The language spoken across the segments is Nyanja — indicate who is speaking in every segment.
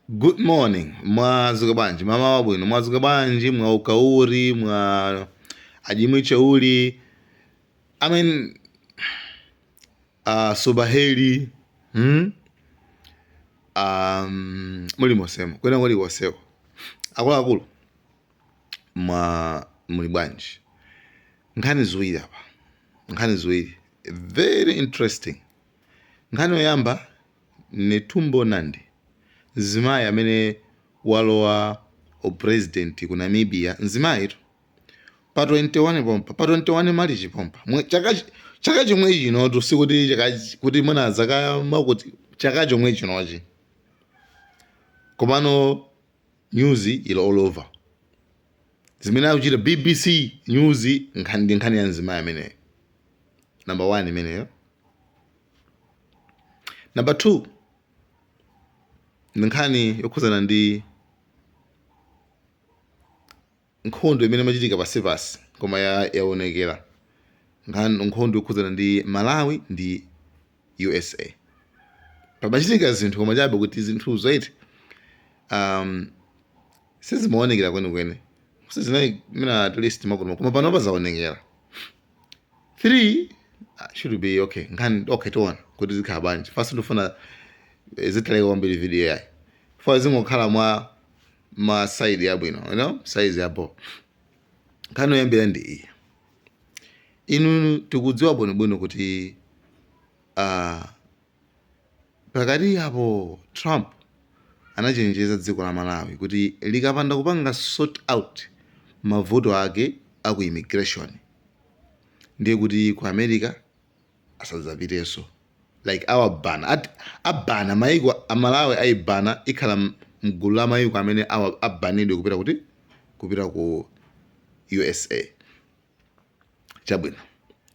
Speaker 1: Good morning, mwazuka bwanji? Mamawa wabwino, mwazuka bwanji? Mwauka uri mwa ajimwiche uli, I mean, subaheli, Muli mosemo kwena kuli koseko, akuluakulu, mwa muli bwanji? Nkhani ziwiri apa, nkhani ziwiri very interesting. Nkhani yoyamba, Netumbo Nandi, mzimayi amene walowa upresident ku Namibia, mzimayitu, pa 21 pompa, pa 21 Marichi pompa, chaka chomwe chinotu, sikuti chaka kuti mwina zaka makuti, chaka chomwe chinochi. Komano news ili all over, zimene akuchita BBC News, nkhani ndi nkhani ya mzimayi ameneyo. Number one imeneyo. Number two ndi nkhani yokhuzana ndi nkhondo imene imachitika pasipasi, koma yaonekera, nkhondo yokhuzana ndi Malawi ndi USA. Pamachitika zinthu, koma chabe kuti zinthuzo iti sizimaonekera kwenikweni, sizinali mina at least makuti, koma panopa zaonekera. Three should be okay. Nkhani, okay, tiona kuti zikhala bwanji. First ndifuna zitaleka kwambiri video yayi fa zingokhala mwa ma side yabwino, size yabo. Nkhani yoyambira ndi iyi. Inu tikudziwa bwinobwino kuti pakati apo Trump anachenjeza dziko la Malawi kuti likapanda kupanga sort out mavuto ake aku immigration, ndiye kuti ku America asadzapitenso, like awabana, abana maiko amalawi, ayibana, ikhala mgulu la maiko amene abanidwe kupita kuti, kupita ku USA. Chabwino,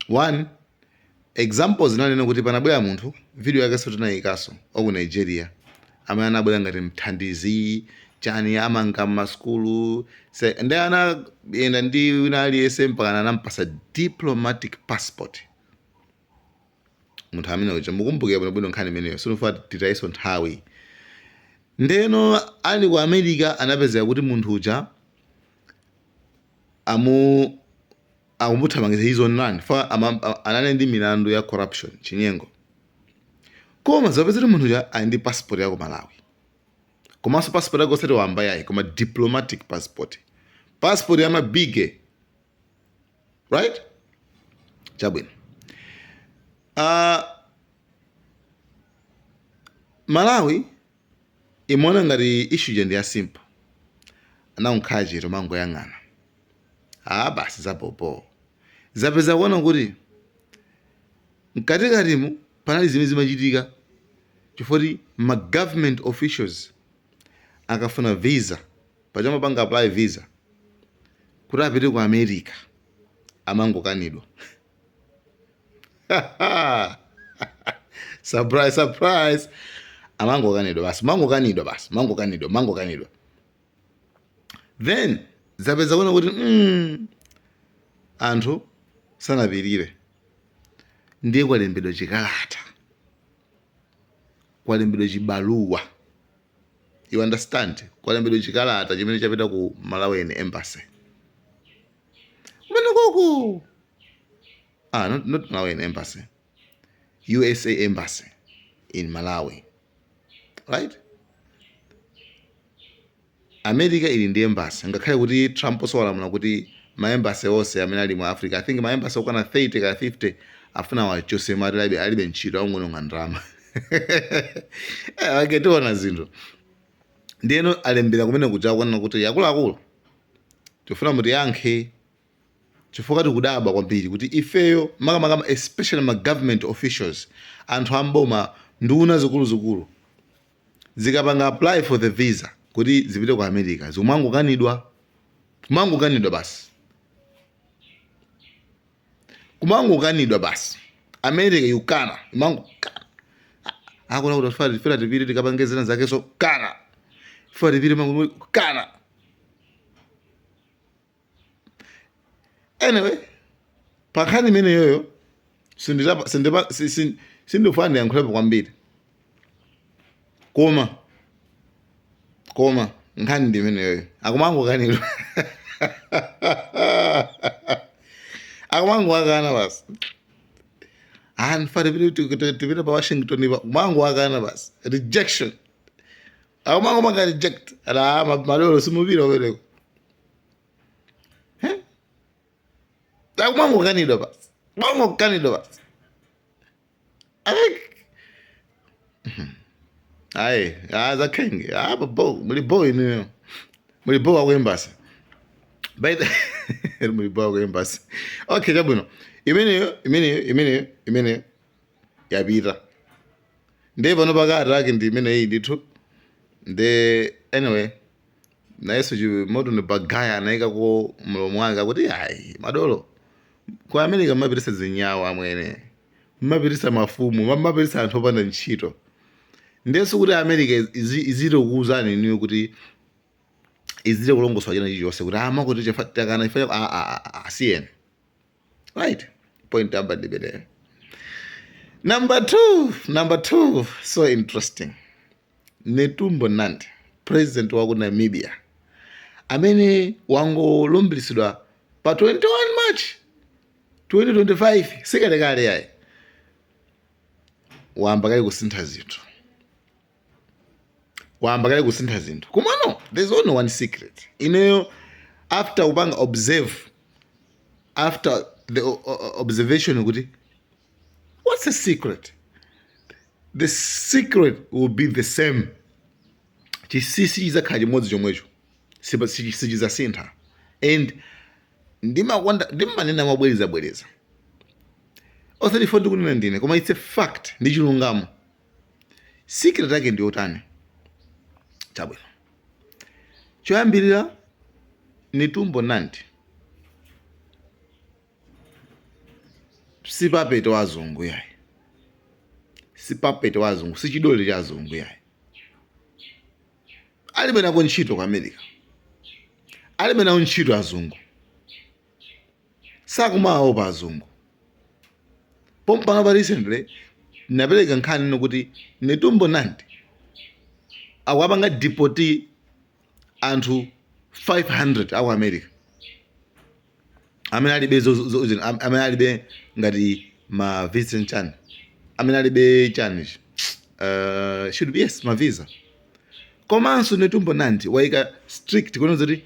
Speaker 1: one example zinanena kuti panabwera munthu, video yake sotinayikaso, waku Nigeria amene anabwera ngati mthandizi chani, amanga masukulu ndi anayenda ndi wina aliyense mpaka anampasa diplomatic passport munthu amene uja. Mukumbukira bwinobwino nkhani imeneyo, sinofuna titayiso nthawi. Ndeno ali ku America anapezeka kuti munthu uja akumuthamangitsa, he's on run fa anali ndi milandu ya corruption, chinyengo. Koma zapeza kuti munthu uja ali ndi passport ya ku Malawi, komanso passport yake osati wamba yayi, koma diplomatic passport, passport ya mabige, right? Chabwino, Malawi imaona ngati issue ija ndi ya simple, anankhala chete, mangoyang'ana, ah, basi, zapopo. Zapeza kuona kuti mkatikatimu panali zimene zimachitika, chifukwa ma government officials akafuna visa, pachamapanga apply visa kuti apite ku America, amangokanidwa. Surprise, surprise, amangokanidwa basi, mangokanidwa basi, mangokanidwa, mangokanidwa. Then zapeza kuona kuti anthu sanapirire, ndiye kwalembedwa chikalata, kwalembedwa chibaluwa, you understand? Kwalembedwa chikalata chimene chapita ku Malawian Embassy kumene koko, ah, not Malawian Embassy, USA Embassy in Malawi, right? America ili ndi embassy, ngakhale kuti Trump sowalamula kuti ma embassy onse amene ali mu Africa, I think ma embassy okwana 30 ka 50, afuna wachose, mati alibe ntchito, akungononga ndalama. Okay, tiona zinthu. Ndiyeno alembera kumene kuja kuonena kuti akuluakulu, tifuna mutiyankhe chifukwa tikudabwa kwambiri kuti ifeyo makamaka, especially ma government officials, anthu amboma, nduna zikuluzikulu, zikapanga apply for the visa kuti zipite ku America, zikumangokanidwa, kumangokanidwa basi, kumangokanidwa basi. America ikukana, imangokana. Akuna kuti tifuna tipite tikapange zina zakeso, kana tifuna tipite kana. Anyway, pankhani imeneyoyo sindifuna ndiyankhulepo kwambiri, koma Koma nkhani ndi imeneyoyo, akumangokanidwa, akumangowakana basi. Anthu tipite pa Washington pa, kumangowakana basi, rejection, akumangopanga reject ala malolo, simupita kumeneko. Akumangokanidwa basi, kumangokanidwa basi. I think ayi, zakhenge bo muli bo inuyo, muli bo aku embassy, by the muli bo aku embassy. Okay, chabwino, imeneyo yapita. Ndiye pano pakati ake ndi imeneyi ndithu. Nde anyway, nayenso Morton Baghaya anayikako mlomo wake akuti ayi, madolo ku America mmapitisa zinyawo amwene, mmapitisa mafumu, mmapitisa anthu opanda ntchito. Ndiyenso kuti America izite kukuwuzani inuyo kuti izite kulongosola china chilichonse kuti amakuti takana ife, asiyeni. Right, point number ndi imeneyo. Number two, so interesting, Netumbo Nandi, president wa ku Namibia amene wangolumbiritsidwa pa 21 March 2025, sikalekale yayi, wayamba kale kusintha zinthu, wayamba kale kusintha zinthu. Komano there's only one secret. Ineyo after kupanga observe, after the observation kuti what's the secret, the secret will be the same. Chinsinsi chizakhala chimodzi chomwecho, sichizasintha. And ndimakonda ndimanena mobwerezabwereza, osati ifo ndikunena ndine, koma it's a fact, ndi chilungamo. Secret yake ndi yotani? Chabwino, choyambirira, Netumbo Nandi si puppet wa azungu yayi, si puppet wa azungu, si chidole cha azungu yayi. Alibe nako ntchito ku America, alibe nawo ntchito azungu, sakumaopa azungu. Pompano pa recently napereka nkhani ino kuti Netumbo Nandi akuwapanga deport anthu 500 aku America amene alibe amene alibe ngati ma visa chani, amene alibe chani, should be, yes, ma visa. Komanso Netumbo Nandi wayika strict kunena kuti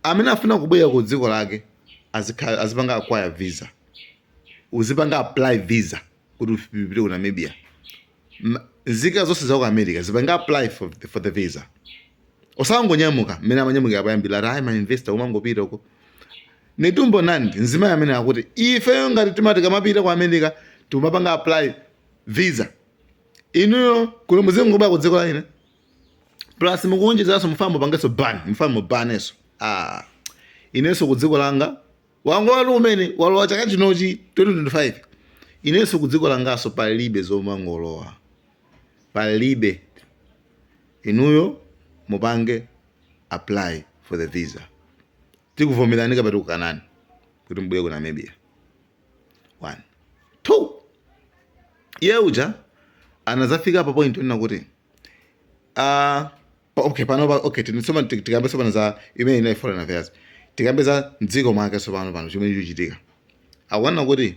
Speaker 1: amene afuna kubwera ku dziko lake azipanga acquire visa, uzipanga apply visa kuti upite ku Namibia. Nzika zonse za ku America zipanga apply for the visa, osangonyamuka mmene amanyamukira poyambira ati ayi, ma investor umangopita uko. Netumbo Nandi, mzimayi amene akuti ifeyo ngati timati kamapita ku America timapanga apply visa, inuyo kuno muzingobwera ku dziko la ine, plus mukuonjezanso mufana mupangenso ban, mufana mubanenso. Inenso ku dziko langa wangowatu umene walowa chaka chinochi 2025, inenso ku dziko langaso palibe zomangolowa, palibe. Inuyo mupange apply for the visa, tikuvomerani kapena tikukanani kuti mubwere ku Namibia. One, two, iye uja anazafika pa point yonena kuti okay, pano pa, okay, tinisoma tikambe tsopano za imene inali foreign affairs, tikambe za mdziko mwake tsopano. Pano chimene chikuchitika, akuona kuti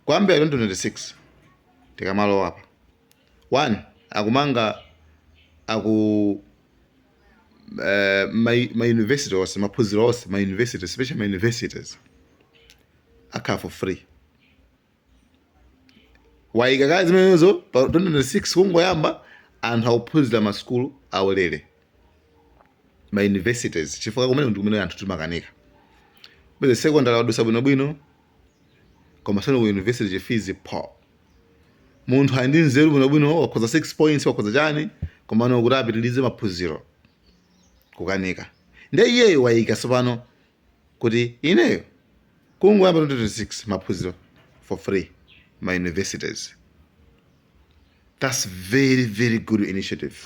Speaker 1: kuyambira 2026 tikamalowa apa, one, akumanga aku ma university onse, maphunziro onse ma university, especially ma universities, akhala for free. Wayika kale zimenezo pa 2026, kungoyamba anthu akuphunzira masukulu aulere, ma universities, chifukwa kumene ndi kumene anthu timakanika. Bweze secondary wadusa bwinobwino, koma sono ku university chi fees po munthu ali ndi nzeru bwinobwino, wakhoza 6 points, wakhoza chani, komano kuti apitilize maphunziro kukanika. Nde iyeyo wayika tsopano kuti ineyo kungoyamba 2026 maphunziro for free ma universities. That's very very good initiative.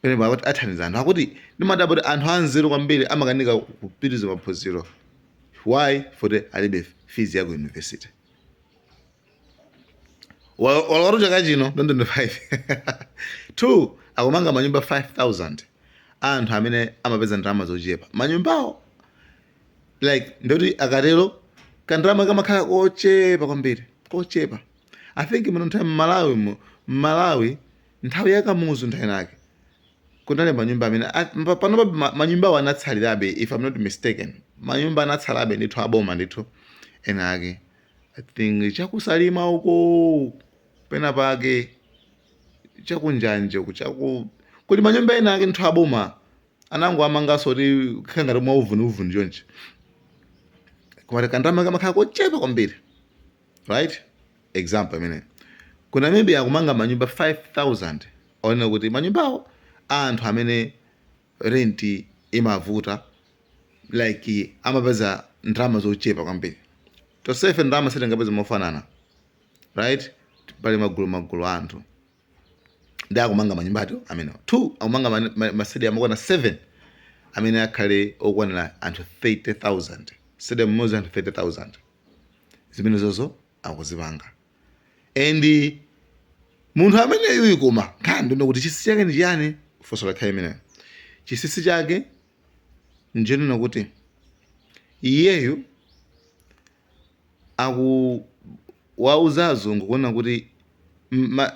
Speaker 1: Pene akuti athandiza anthu, akuti ndimadabwa kuti anthu anzeru kwambiri amakanika kupitiriza maphunziro. Why? Poti alibe fees ya ku university. Walowatu chaka chino 2025. Two, akumanga manyumba 5000. Anthu amene amapeza ndalama zochepa manyumbawo, like ndoti akatero kandalama kamakhala kochepa kwambiri, kochepa. I think muno nthawi mmalawi, mu Malawi nthawi yakamuzu, nthawi nake kunali manyumba amene panopa manyumbawo anatsalirabe, if I'm not mistaken, manyumba anatsalabe ndithu aboma ndithu ena ake. I think chakusalima uko pena pake, chakunjanje uku, chaku kuli manyumba ena ake ndithu aboma anango amanganso kuti khala ngati mwauvuni chonchi, koma kandalama kamakhala kochepa kwambiri, right? Example imene ku Namibia akumanga manyumba 5000 onena kuti manyumbawo anthu amene renti imavuta, like amapeza ndalama zochepa kwambiri. Tonsefe ndalama sitingapeze mofanana, right? Pali magulu magulu a anthu. Ndi akumanga manyumba atu amenewo. Two, akumanga ma stadium okwana 7 amene akhale okwanira anthu 30,000, stadium imodzi anthu 30,000. Zimene zozo akuzipanga. And munthu amene yuyi, koma nkhani ndino kuti chinsinsi chake ndi chiyani? Funso lakhala imeneyo. Chinsinsi chake njenena kuti iyeyu aku wauza azungu kuona kuti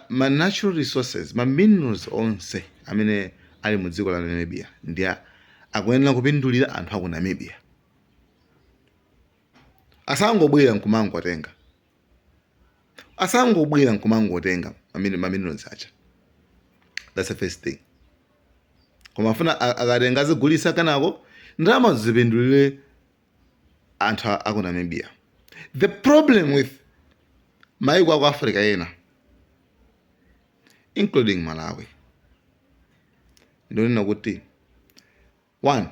Speaker 1: ma natural resources, ma minerals onse amene ali mu dziko la Namibia ndi akuyenera kupindulira anthu aku Namibia, asangobwera nkumangotenga, asangobwera nkumangotenga ma minerals aja. That's the first thing. Koma afuna akatenga azigulisa, kanako ndalama zipindulire anthu aku Namibia. The problem with maiko aku Africa ena, including Malawi, ndionena kuti one,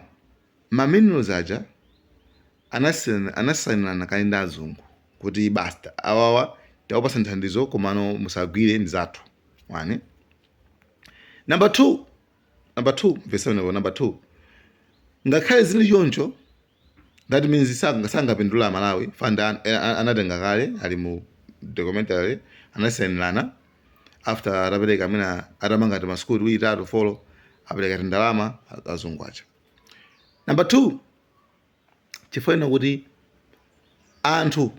Speaker 1: ma minerals aja anasainirana kale ndi azungu kuti basta, awawa tawapasa nthandizo, komano musagwire, ndi zathu. One. Number two, number two, mvesera, number two, ngakhale zili choncho, that means sangapindula Malawi fund. Anatenga kale, ali mu documentary, anasainirana after atapereka amene atamanga ti masukulu tiwiri, tatu, four, apereka tindalama azungu aja. Number two, chifukwa ino kuti anthu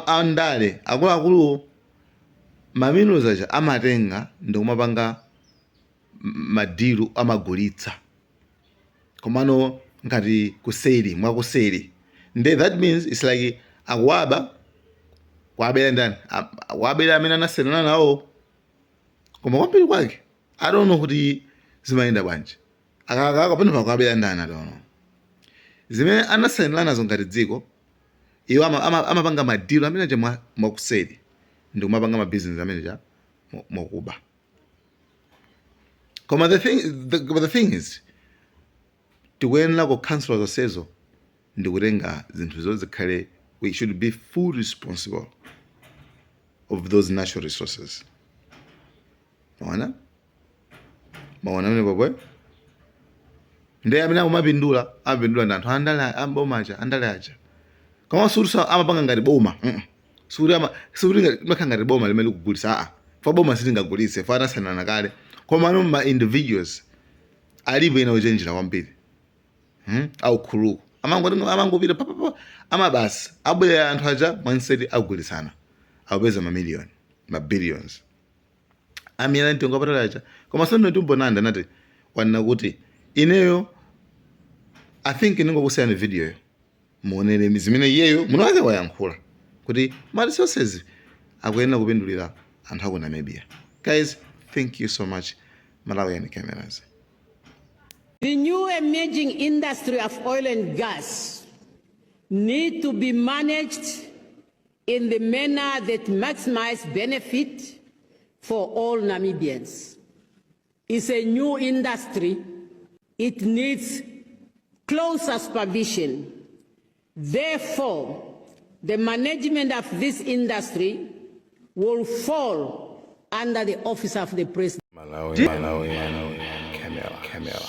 Speaker 1: andale akuluakuluwo ma minerals aja amatenga ndikumapanga ma deal, amagulitsa, komano ngati kuseri mwakuseri. Nde that means it's like akuwaba, kuwabera ndani? Kuwabera amene anasainana nawo. Koma kwambiri kwake I don't know kuti zimayenda bwanji. Akakaka pano pakuwabera ndani? I don't know. Zimene anasainana nazo ngati dziko, iwo amapanga ma deal amene aja mwakuseri ndi kumapanga mabizinesi amene aja mwakuba. Koma the thing is, tikuyenera kukhansula zonsezo ndi kutenga zinthuzo zikhale. We should be full responsible of those natural resources. Maona, maona amene popwe ndi amene akumapindula, amapindula ndi anthu andale amboma aja, andale aja. Koma sikuti amapanga ngati boma. Sikuti imakhala ngati boma limene likugulitsa. Aa, fa boma silingagulitse, fa anasainana kale. Koma ano ma individuals alipo ena ochenjera kwambiri, Aukhuluku amangopita papapa, amabasi abwera anthu aja mwanseri, agulitsana, akupeza mamiliyoni, ma billions amiyala mtengo wapatali aja. Koma sono timbonanda anati wanena kuti ineyo, I think ningokusiyani video muonere zimene iyeyo muno wake wayankhula kuti ma resources akuyenera kupindulira anthu aku Namibia. Guys, thank you so much. Malawian Cameras.
Speaker 2: The new emerging industry of oil and gas need to be managed in the manner that maximize benefit for all Namibians. It's a new industry. It needs closer supervision. Therefore, the management of this industry will fall under the office of the president.
Speaker 3: Malawi, Malawi, Camera, Camera.